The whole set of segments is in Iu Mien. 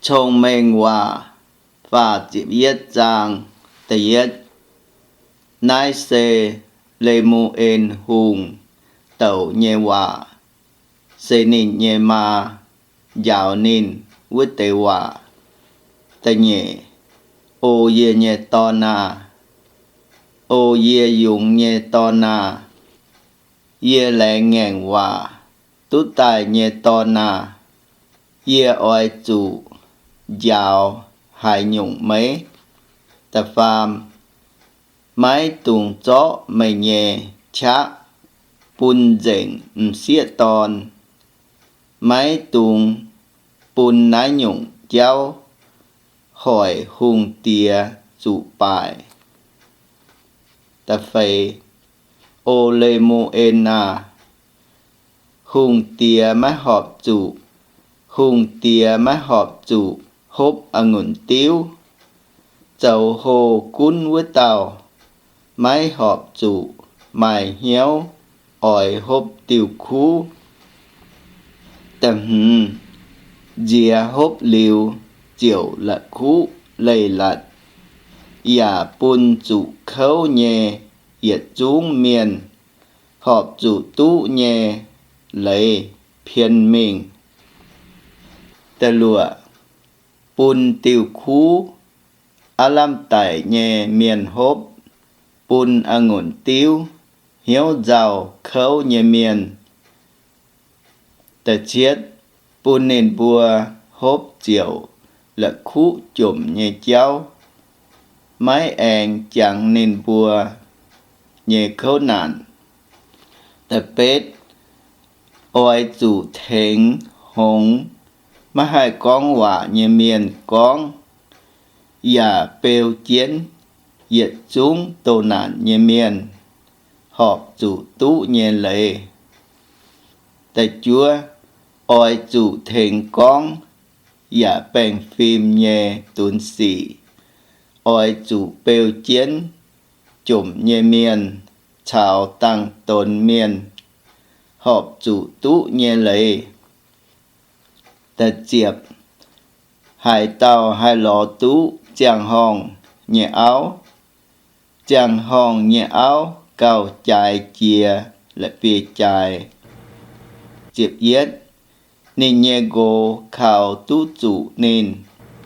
Cong-Mengh Waac faah ziepc yietv zaang da'yietv. Naaiv se Le^mu^en Hungh douc nyei waac, se ninh nyei maa njaaux ninh wuov deix waac. Da'nyeic, O yie nyei dorn aah! O yie yungz nyei dorn aah! Yie laengz ngaengc waac duqv daaih nyei dorn aah! Yie oix zuqc njaaux haaix nyungc meih? Da'faam, maiv dungx zorqv meih nyei qaqv bun nzengc m'sieqv dorn. Maiv dungx bun naaiv nyungc jauv hoic hungh diex zuqc baaic. Da'feix, O Le^mu^en aah! Hungh diex maiv horpc zuqc, hungh diex maiv horpc zuqc hopv a'ngunc diuv. Zoux hoh gunv wuov dauh maiv horpc zuqc maaih hnyouv oix hopv diuh kuv. Da'hmz, nziex hopv liuz ziouc la'kuqv leiz-latc, yaac bun zuqc kouv nyei yietc zungv mienh horpc zuqc duqv nyei leiz pien mingh. Da'luoqc, bun diuh kuv aav lamh daic nyei mienh hopv, bun a'ngunc diuv hnyouv nzauh kouv nyei mienh. Da'cietv, bun ninh mbuo hopv ziouc la'kuqv jomc nyei jauv, maiv aengx jangx ninh mbuo nyei kouv naanc. Da'betv, oix zuqc tengx hngongx maiv haih gorngv waac nyei mienh gorngv, yaac beu jienv yietc zungv doh naanc nyei mienh horpc zuqc duqv nyei leiz. Da'juov, oix zuqc tengx gorngv yaac baengh fim nyei dunx sic. Oix zuqc beu jienv jomc nyei mienh caux dangx-donx mienh horpc zuqc duqv nyei leiz. Da'ziepc, haaix dauh haih lorz duqv ziangh horngh nyei auv? Ziangh horngh nyei auv gauh jaaix jiex la'bieiv-jaaix. Ziepc yietv, ninh nyei nqox kaux duqv zuqc ninh,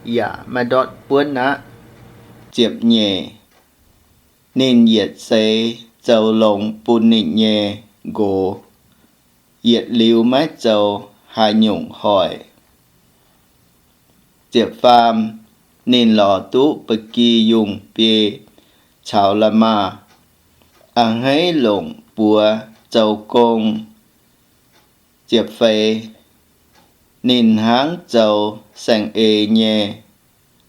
yaac maiv ndortv buonv aqv. Ziepc nyeic, ninh yietc seix zoux longx bun ninh nyei nqox, yietc liuz maiv zoux haaix nyungc hoic. Ziepc faam, ninh lorz duqv ba'gi yungh biei caux la'maah, a'hneiv longc buoz zoux gong. Ziepc feix, ninh hnangv zoux saeng-eix nyei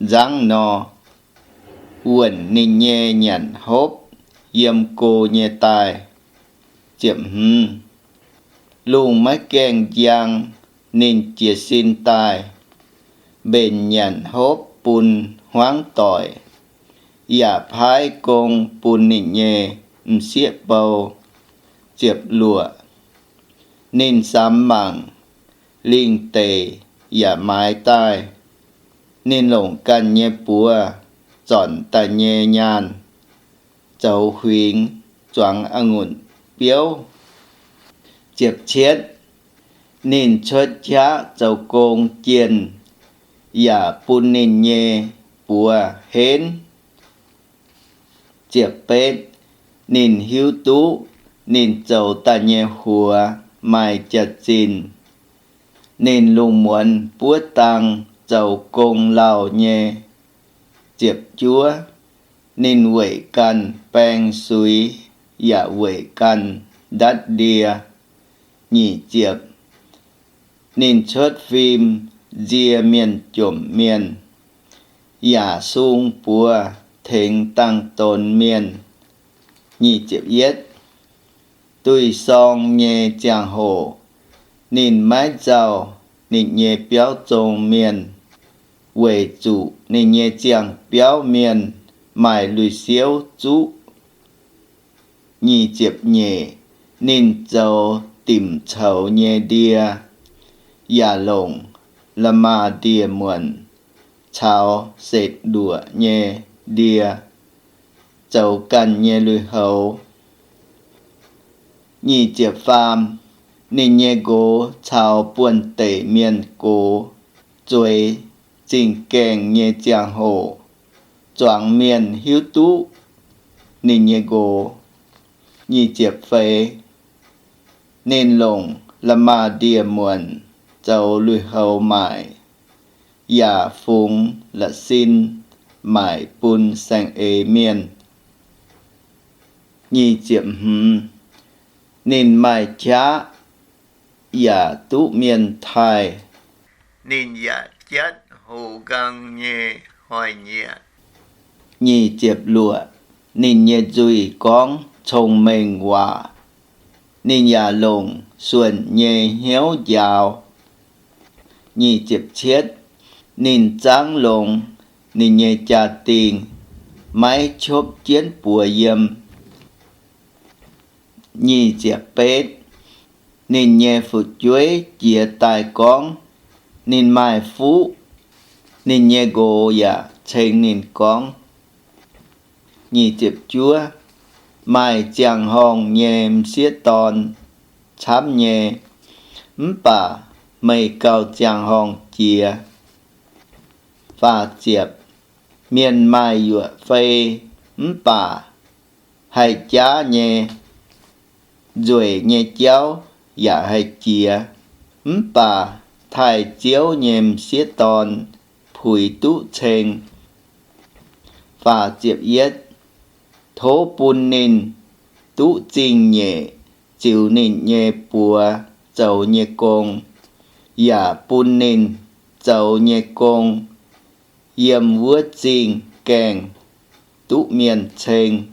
nzangv nor, wuonc ninh nyei nyanc hopv yiem go nyei daaih. Ziepc hmz, lungh maiv gaengh njang, ninh jiez sin daaih, mbenc nyanc hopv bun hmuangv doic, yaac paaiv gong bun ninh nyei m'sieqv bou. Ziepc luoqc, ninh samx mangc lingh deic yaac maaiz daaih. Ninh longc ganh nyei buoz zornc daaih nyei nyaanh zoux huingx zuangx a'ngunc biouv. Ziepc cietv, ninh cuotv qaqv zoux gong jienh yaac bun ninh nyei buoz henv. Ziepc betv, ninh hiuv duqv ninh zoux daaih nyei huox maaih jaax-zinh. Ninh lungh muonz buov dang zoux gong lauh nyei. Ziepc juov, ninh weic ganh baeng suix yaac weic ganh ndatv ndie. Nyic ziepc, ninh cuotv fim nzie mienh jomc mienh, yaac sung buoz tengx dangx-donx mienh. Nyic ziepc yietv, duih sorng nyei ziangh hoc, ninh maiv nzauh ninh nyei biauv zong mienh, weic zuqc ninh nyei ziangh biauv mienh maaih lui-siouv zuqv. Nyic ziepc nyeic, ninh zoux dimc coux nyei ndie, yaac longc la'maah ndie-muonc caux setv nduoqc nyei ndie zoux ganh nyei lui-houx. Nyic ziepc faam, ninh nyei nqox caux buonv-deic mienh gox zueiz zingh gaengh nyei ziangh hoc, zuangx mienh hiuv duqv ninh nyei nqox. Nyic ziepc feix, ninh longc la'maah ndie-muonc zoux lui-houx maaic, yaac fungx la'sin maaic bun saeng-eix mienh. Nyic ziepc hmz, ninh maaih qaqv yaac duqv mienh taaih. Ninh yaac jatv hoz nqaang nyei hnoi-nyieqc. Nyic ziepc luoqc, ninh nyei nzuih gorngv cong-mengh waac. Ninh yaac longc suonc nyei hnyouv njaaux. Nyic ziepc cietv, ninh zangv longx ninh nyei jaa-dingh, maiv qopv jienv buoz yiem. Nyic ziepc betv, ninh nyei fu'jueiv jiez daaih gorngv ninh maaih fuqv. Ninh nyei nqox yaac ceng ninh gorngv. Nyic ziepc juov, maaih ziangh horngh nyei m'sieqv dorn camv nyei, mv baac meih gauh ziangh horngh jiex. Faah ziepc, mienh maaih yuoqc fei mv baac haih jaav nyei, nzueic nyei jauv yaac haih jiex, mv baac taaih Ziouv nyei m'sieqv dorn puix duqv ceng. Faah ziepc yietv, tov bun ninh duqv zingh nyeic ziux ninh nyei buoz zoux nyei gong, yaac bun ninh zoux nyei gong yiem wuov zingh gaengh duqv mienh ceng.